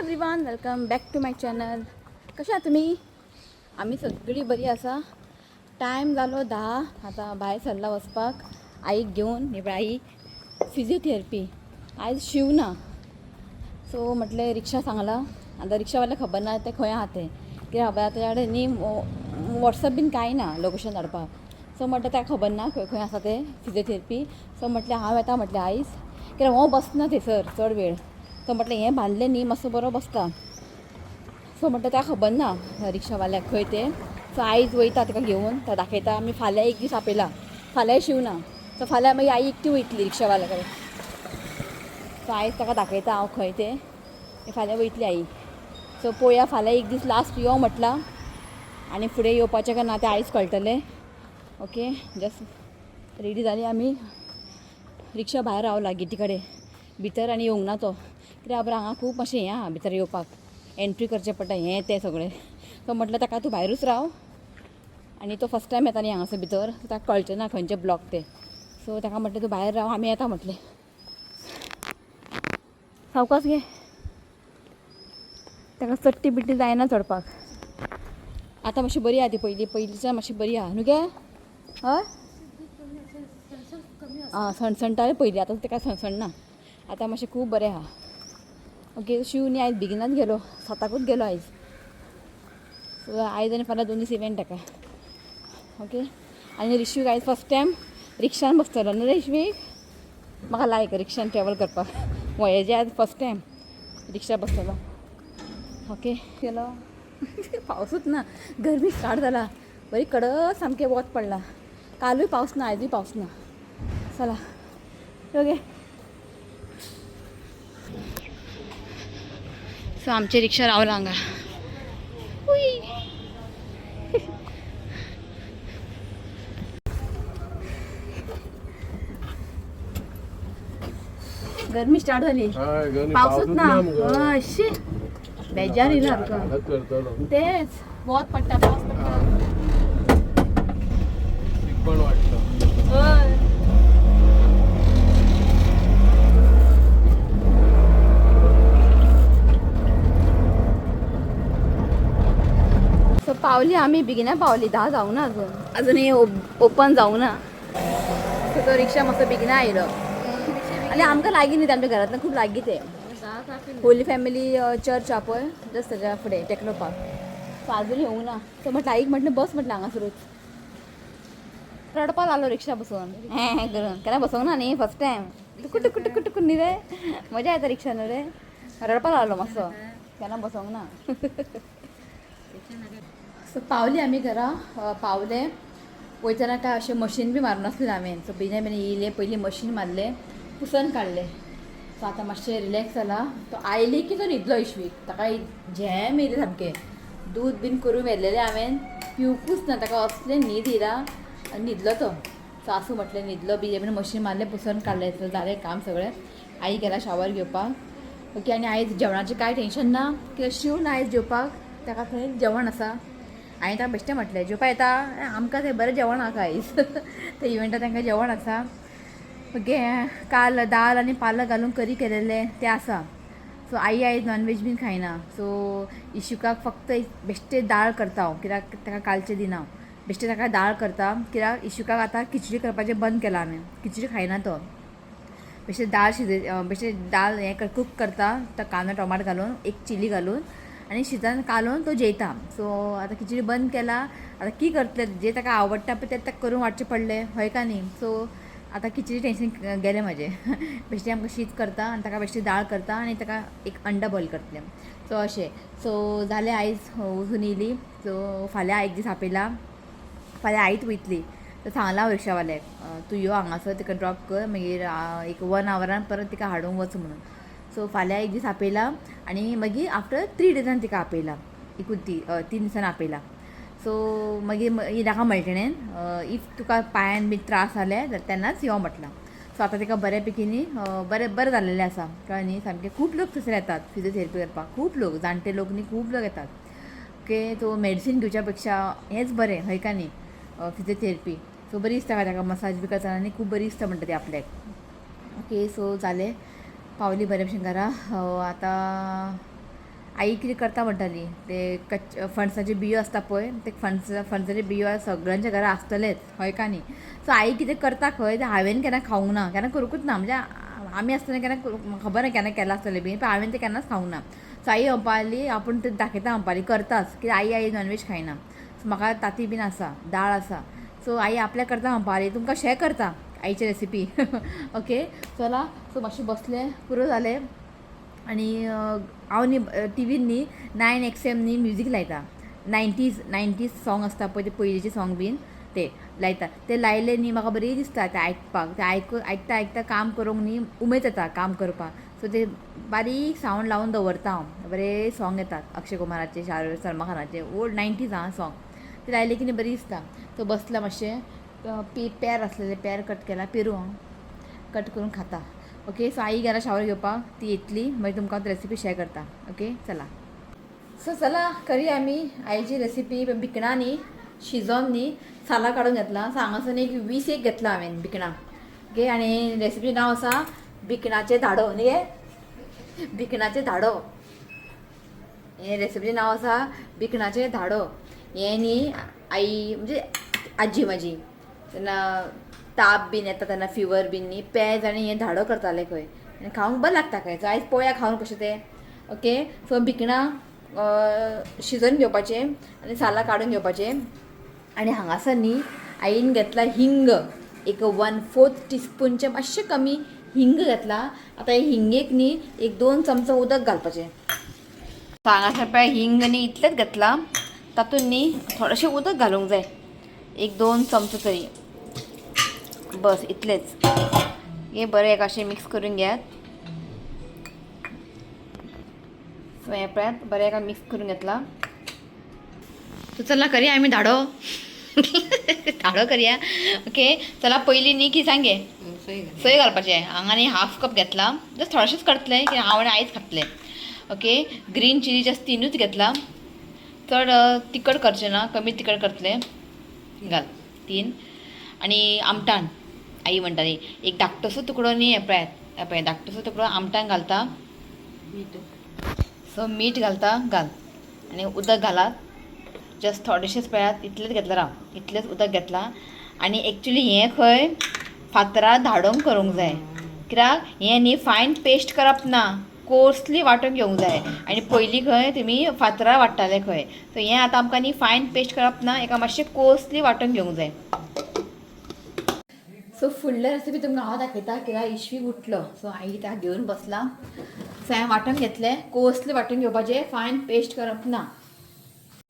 Everyone, welcome back to my channel. कशें आहा तुमी? आमी सगळीं बरी आसा. टायम जालो 10. आतां भायर सरला वचपाक आईक घेवन. हे पळय आई फिजियोथेरपी आयज शीव ना. सो म्हटलें रिक्षा सांगला. आतां रिक्षावाल्या खबर ना ते खंय आहा तें, कित्याक खबर आतां तेच्या कडेन न्ही वॉट्सएप बीन कांय ना लोकेशन धाडपाक. सो म्हटलें ताका खबर ना खंय खंय आसा तें फिजियोथेरपी. सो म्हटलें हांव येता म्हटलें आयज, कित्याक हो बसना थंयसर चड वेळ. सो म्हटलें हें बांदलें न्ही मातसो बरो बसता. सो म्हटलें ताका खबर ना रिक्षावाल्याक खंय तें. सो आयज वयता ताका घेवन, ताका दाखयता. आमी फाल्यां एक दीस आपयला, फाल्यांय शीव ना. सो फाल्यां मागीर आई एकटी वयतली रिक्षावाल्या कडेन. सो आयज ताका दाखयता हांव खंय तें, फाल्यां वयतली आई. सो पळोवया फाल्यां एक दीस लास्ट यो म्हटलां आनी फुडें येवपाचें काय ना तें आयज कळटलें. ओके, जस्ट रेडी जाली आमी. रिक्षा भायर रावला गेटी कडेन, भितर आनी येवंक ना तो, कित्याक खबर हांगा खूब मातशें हें आहा भितर येवपाक, एंट्री करचें पडटा हें तें सगळें. सो म्हटलें ताका तूं भायरूच राव. आनी तो फर्स्ट टायम येता न्ही हांगासर भितर, ताका कळचें ना खंयचें ब्लॉक तें. सो ताका म्हटलें तूं भायर राव, आमी येता म्हटलें. सावकास घे, ताका चडटी बिट्टी जायना चडपाक. आतां मातशी बरी आहा ती, पयलीं पयलींच्यान मातशी बरी आहा न्हू गे? हय आं, सणसणटालें पयलीं, आतां ताका सणसणना. आतां मातशें खूब बरें आहा. ओके, शीव न्ही आयज बेगिनाच गेलो, 7कूच गेलो आयज. सो आयज आनी फाल्यां 2 दीस इव्हेंट ताका. ओके, आनी रिश्वीक आयज फर्स्ट टायम रिक्षान बसतलो न्हू रे रिश्वीक? म्हाका लायक रिक्षान ट्रॅवल करपाक. वयाचे आयज फर्स्ट टायम रिक्षा बसतलो. ओके गेलो. पावसूच ना, गरमी स्टार्ट जाला, बरी कडक सामकें वत पडलां. कालूय पावस ना, आयजूय पावस ना. चला ओके. सो आमची रिक्षा रावला हांगा. गरमी स्टार्ट झाली, पावसूच ना. अशी बेजार येयला सारको. तेच वत पडटा, पावस पडटा. हय सो पावली आमी, बेगिना पावली, 10 जावंक ना अजून, अजूनही ओपन जावंक ना. सो तो रिक्षा मातसो बेगिना आयलो आनी आमकां लागीं न्ही, आमच्या घरांतल्यान खूब लागीं तें. होली फॅमिली चर्च आहा पळय जस्ट ताच्या फुडें टेक्नो पार्क. सो अजून येवंक ना. सो म्हटलें आईक म्हटलें बस म्हटलें हांगासरूच. रडपाक लागलो रिक्षा बसून हें हें करून, केन्ना बसोंक ना न्ही फर्स्ट टायम. टुकू टुकू टुकू टुकू न्ही रे, मजा येता रिक्षा न्हू रे. रडपाक लागलो मातसो, केन्ना बसोंक ना. सो पावली आमी घरा. पावले वयतना काय अशें मशीन बी मारून नासलें हांवें. सो बेगीन बेगीन येयलें, पयलीं मशीन मारलें, पुसन काडलें. सो आतां मातशें रिलॅक्स जाला. तो आयले की तो न्हिदलो इश्वीक, ताका झेम येयलें सामकें. दूद बीन करून व्हेलेलें हांवें, पिवकूच ना ताका, असलें न्हीद येयला आनी न्हिदलो तो. सो आसूं म्हटलें, न्हिदलो. बेगीन बेगीन मशीन मारलें, पुसन काडलें, सो जालें काम सगळें. आई गेला शावर घेवपाक. ओके, आनी आयज जेवणाचें कांय टेंशन ना, कित्याक शीव ना आयज जेवपाक, ताका थंय जेवण आसा. हांवें ताका बेश्टें म्हटलें जेवपा येता, आमकां थंय बरें जेवण आहा आयज, त्या इव्हेंटाक तांकां जेवण आसा. ओके, काल दाल आनी पालक घालून करी केलेलें तें आसा. सो आई आयज नॉनवेज बीन खायना. सो इशुकाक फक्त बेश्टें दाळ करता हांव, कित्याक ताका कालचें दिना हांव, बेश्टें ताका दाळ करता. कित्याक इशुकाक आतां खिचडी करपाचें बंद केलां हांवें, खिचडी खायना तो. बेश्टें दाळ शिजय, बेश्टें दाळ हें कूक करता, तो कांदो टोमाट घालून एक चिली घालून आनी शितान कालोवन तो जेयता. सो आतां खिचडी बंद केला. आतां की करतलें, जें ताका आवडटा पळय तें ताका करून वाडचें पडलें, हय काय न्ही? सो आतां खिचडी टेंशन गेलें म्हाजें. बेश्टें आमकां शीत करता आनी ताका बेश्टें दाळ करता आनी ताका एक अंडा बॉयल करतलें. सो अशें. सो जालें आयज वचून येयली. सो फाल्यां एक दीस आपयला, फाल्यां आईत वयतली. तर सांगलां हांव रिक्षावाल्याक, तूं यो हांगासर तिका ड्रॉप कर, मागीर एक 1 आवरान परत तिका हाडूंक वच म्हणून. सो फाल्यां एक दीस आपयला आनी मागीर आफ्टर 3 डेजान तिका आपयला, एकूच 3 दिसान आपयला. सो मागीर नाका म्हणलें तेणेन, if तुका पांयान बी त्रास जाले जाल्यार तेन्नाच यो म्हटलां. सो आतां तिका बऱ्या पैकी न्ही बरें बरें जाल्लेलें आसा, कळ्ळें न्ही? सामकें खूब लोक थंयसर येतात फिजियोथेरपी करपाक, खूब लोक, जाणटे लोक न्ही खूब लोक येतात. ओके, सो मेडिसीन घेवच्या पेक्षा हेंच बरें, हय काय न्ही? फिजियोथेरपी. सो बरी दिसता ताका मसाज बी करतना न्ही, खूब बरी दिसता म्हणटा ती आपल्याक. ओके, सो जालें, पावली बरे भशेन घरा. आतां आई कितें करता म्हणटाली ते कच्च फणसाच्यो बियो आसता पळय ते फणसाच्यो बियो सगळ्यांच्या घरा आसतलेच हय का न्ही. सो आई कितें करता खंय तें हांवें केन्ना खावंक ना, केन्ना करूंकूच ना. म्हणजे आमी आसतना केन्ना खबर ना केन्ना केलां आसतलें बीन, पण हांवें तें केन्नाच खावंक ना. सो आई म्हणपा लागली आपूण तें दाखयता म्हणपा लागली करताच, कित्याक आई आई नॉनवेज खायना. सो म्हाका तांती बीन आसा, दाळ आसा. सो आई आपल्याक करता म्हणपा लागली, तुमकां शेअर करता आईची रेसिपी. ओके चला. सो मातशें बसलें, पुरो जालें. आनी हांव न्ही टिवीन न्ही 9XM न्ही म्युजीक लायता, 90s song आसता पळय ते पयलींचे सॉंग बीन ते लायता. ते लायले न्ही म्हाका बरें दिसता ते आयकपाक. ते आयकता आयकता काम करूंक न्ही उमेद येता काम करपाक. सो ते बारीक सावंड लावन दवरता हांव, बरें सॉंग येतात अक्षय कुमाराचे, शाहरुख, सलमान खानाचे ओल्ड 90s आं सॉंग ते लायले की न्ही बरें दिसता. सो बसला मातशें, पेर आसलेले पेर कट केला, पेरू हांव कट करून खाता. ओके सो आई गेला शावर घेवपाक, ती येतली मागीर तुमकां रेसिपी शेअर करता. ओके चला. सो चला करूया आमी आईची रेसिपी. भिकणां न्ही शिजोवन न्ही सालां काडून घेतला. सो हांगासर एक 20 एक घेतला हांवें भिकणां. ओके आनी रेसिपी नांव आसा भिकणाचें धाडो न्ही गे, भिकणाचें धाडो. हें रेसिपीचें नांव आसा भिकणाचें धाडो. हें न्ही आई म्हणजे आजी म्हाजी तेन्ना ताप बीन येता तेन्ना फिवर बीन न्ही पेज आनी हें धाडो करताले खंय, आनी खावंक बरें लागता खंय. सो आयज पोवया खावन कशें तें. ओके सो भिकणां शिजोवन घेवपाचें आनी सालां काडून घेवपाचें. आनी हांगासर न्ही आईन घेतला हिंग, एक 1/4 टिस्पूनचें मातशें कमी हिंग घेतला. आतां हे हिंगेक न्ही एक 2 चमचो उदक घालपाचें. हांगासर पळय हिंग न्ही इतलेंच घेतलां, तातूंत न्ही थोडेशें उदक घालूंक जाय, एक 2 चमचो तरी, बस इतलेंच. हे बरें एक अशें मिक्स करून घेयात. सो हें पळयात बरें एका मिक्स करून घेतला. सो चला करया आमी धाडो धाडो करया. ओके चला पयलीं न्ही की सांगे सोय घालपाचें. हांगा न्ही 1/2 कप घेतला, जस्ट थोडेशेंच करतलें की हांव आनी आयज खातलें. ओके ग्रीन चिली जस्ट 3ूच घेतला, चड तिखट करचें ना, कमी तिखट करतलें. घाल 3. आनी आमटान आई म्हणटाली एक धाकटोसो तुकडो न्ही, हें पळयात, हें पळय धाकटोसो तुकडो आमटान घालता. सो मीठ घालता, घाल. आनी उदक घालात जस्ट थोडेशेंच, पळयात इतलेंच घेतलां राव, इतलेंच उदक घेतलां. आनी एक्चुली हें खंय फातरार धाडोवंक करूंक जाय, कित्याक हें न्ही फायन पेस्ट करप ना, कोर्सली वांटून घेवंक जाय. आनी पयलीं खंय तुमी फातरार वांट्टाले खंय, सो हें आतां आमकां न्ही फायन पेस्ट करप ना, एका मातशें कोर्सली वांटून घेवंक जाय. सो फुडल्या रेसिपी तुमकां हांव दाखयता, कित्याक इश्वीक उठलो. सो आई ताका घेवन बसला. सो हांवें वांटून घेतलें, कोर्सली वांटून घेवपाचें, फायन पेस्ट करप ना.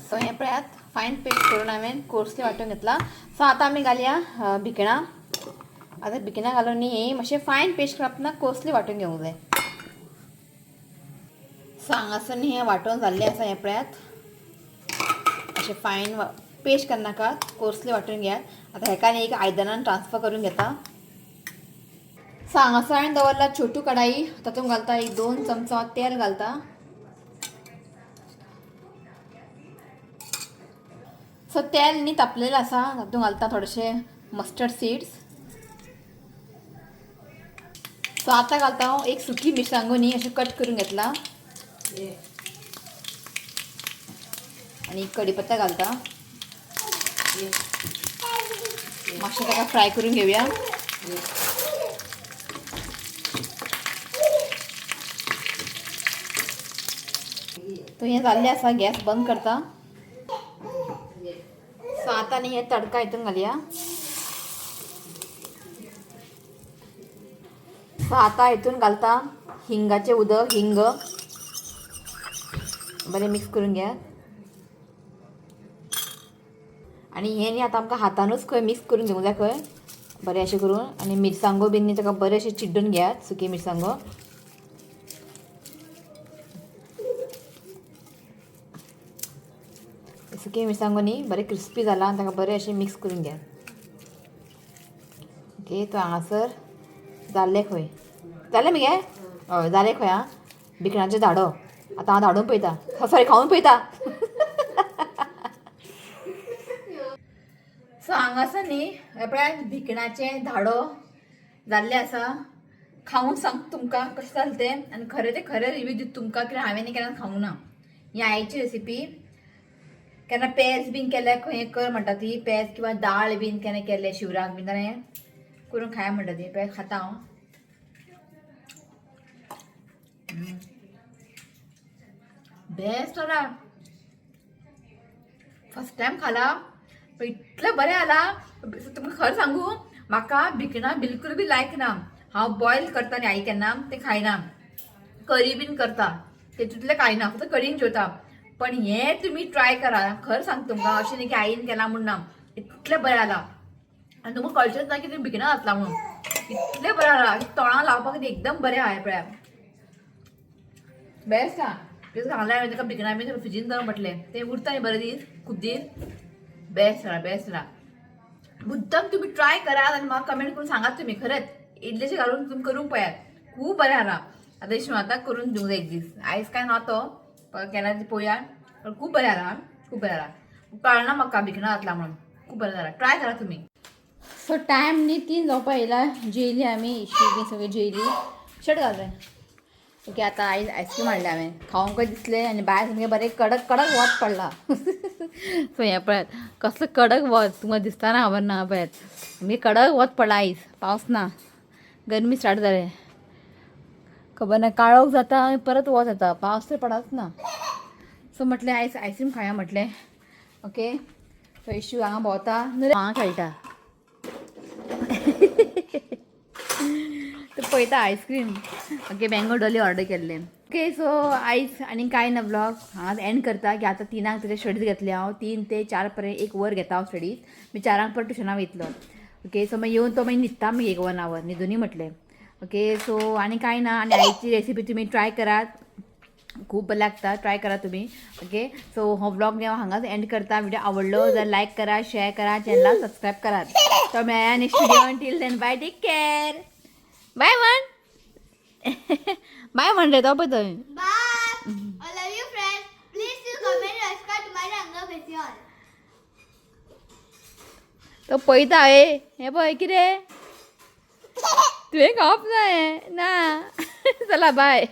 सो हें पळयात फायन पेस्ट करून हांवें कोर्सली वांटून घेतला. सो आतां आमी घालया भिकणां. आतां भिकणां घालून न्ही मातशें फायन पेस्ट करप ना, कोर्सली वांटून घेवंक जाय. सो हांगासर न्ही हें वांटून जाल्लें आसा, हें पळयात अशें फायन पेस्ट करनाका, कोर्सली वांटून घेयात. आतां हेका न्ही एक आयदनान ट्रान्सफर करून घेता. सो हांगासर हांवें दवरला छोटू कढाई, तातूंत घालता एक 2 चमचो तेल घालता. सो तेल न्ही तापलेलें आसा, तातूंत घालता थोडेशें मस्टर्ड सीड्स. सो आतां घालता हांव एक सुकी मिरसांगो न्ही अशें कट करून घेतला, आनी कडीपत्ता घालता. मातशें ताका फ्राय करून घेवया. तो हें जाल्लें आसा, गॅस बंद करता. सो आतां न्ही हें तडका हितून घालया. सो आतां हितून घालता हिंगाचें उदक, हिंग बरें मिक्स करून घेयात. आनी हें न्ही आतां आमकां हातानूच खंय मिक्स करून घेवंक जाय खंय बरें अशें करून. आनी मिरसांगो बीन न्ही ताका बरें अशें चिड्डून घेयात, सुकी मिरसांगो. सुकी मिरसांगो न्ही बरें क्रिस्पी जालां, ताका बरें अशें मिक्स करून घेयात. ओके तो हांगासर जाल्लें खंय, जालें मगे? हय जालें खंय. आं भिकणाचें धाडो आतां हांव धाडून पळयता, सॉरी खावन पळयता. सो हांगासर न्ही हें पळय भिकणाचें धाडो जाल्लें आसा. खावून सांग तुमकां कशें जालें तें, आनी खरें तें खरें रिव्यू दिता तुमकां, कित्याक हांवें न्ही केन्ना खावंक ना. ही आईची रेसिपी. केन्ना पेज बीन केल्यार खंय कर म्हणटा ती, पेज किंवा दाळ बीन केन्ना केले शिवराक बीन जाल्यार करून खाया म्हणटा ती. पेज खाता हांव. बेस्ट जाला. फर्स्ट टायम खाला पण इतलें बरें आला. तुमकां खरें सांगू, म्हाका भिकणां बिलकूल बी लायक ना. हांव बॉयल करता न्ही आई केन्ना तें खायना, करी बीन करता तेतूंतलें खायना, फक्त कडीन जेवता. पण हें तुमी ट्राय करा, खरें सांगता तुमकां, अशें न्ही की आईन केलां म्हूण ना, इतलें बरें आलां. आनी तुमकां कळचेंच ना की तुमी भिकणां घातलां म्हणून, इतलें बरें आलां. तोंडाक लावपाक एकदम बरें आहा. पळया, बेस्ट आहा. तें सांगलें हांवें ताका, भिकणां बीन फ्रिजीन दवर म्हटलें, तें उरता न्ही बरें दीस, खूब दीस. बेस्ट जाला, बेस्ट जाला. मुद्दम तुमी ट्राय करात आनी म्हाका कमेंट करून सांगात तुमी. खरेंच इल्लेशें घालून तुमी करूंक पळयात, खूब बरें जाला. आतां विश्वनाथाक करून दिवंक जाय एक दीस. आयज काय ना तो, केन्ना ते पळोवया. पण खूब बरें जाला, खूब बरें जाला. कळना म्हाका भिकणां घातलां म्हणून. खूब बरें जाला, ट्राय करा तुमी. सो टायम न्ही 3 जावपा येयला. जेयली आमी, इश्टी बी सगळी जेयली. शर्ट घाल. ओके, आतां आयज आयस्क्रीम हाडलें हांवें, खावंकय दिसलें आनी भायर सामकें बरें कडक कडक वत पडलां. सो हें पळयात कसलो कडक वत, तुमकां दिसता ना खबर ना. पळयात सामकें कडक वत पडलां आयज, पावस ना, गरमी स्टार्ट जालें. खबर ना, काळोख जाता आनी परत वत येता, पावस तर पडच ना. सो म्हटलें आयज आयस्क्रीम खावया म्हटलें. ओके, सो इशू हांगा भोंवता, हांगा खेळटा, तो पळयता ice cream. Okay, mango Dolly order केल्लें. ओके, सो आयज आनी कांय ना, ब्लॉग हांगाच एंड करता की आतां 3क ताजे स्टडीज घेतले हांव. 3 ते 4 पर्यंत एक वर घेता हांव स्टडीज. मागीर 4क परत ट्युशनाक वयतलो. ओके, सो मागीर येवन तो मागीर न्हिदता, मागीर एक 1 our न्हिदुनी म्हटलें. ओके, सो आनी कांय ना. आनी आईची रेसिपी तुमी ट्राय करात, खूब बरें लागता, ट्राय करा तुमी. ओके, सो हो ब्लॉग हांव हांगाच एंड करता. व्हिडिओ आवडलो जाल्यार लायक करा, शेअर करा, चॅनलाक सबस्क्रायब करात. तो मेळया next video. Till then, bye, take care, bye म्हण, बाय म्हण रे तो पळय थंय. Bye. I love you, friends. Please do comment and subscribe to my Ranga Festival. तो पळयता. ए, हें पळय कितें तुवें खावप ना हें ना. चला, बाय.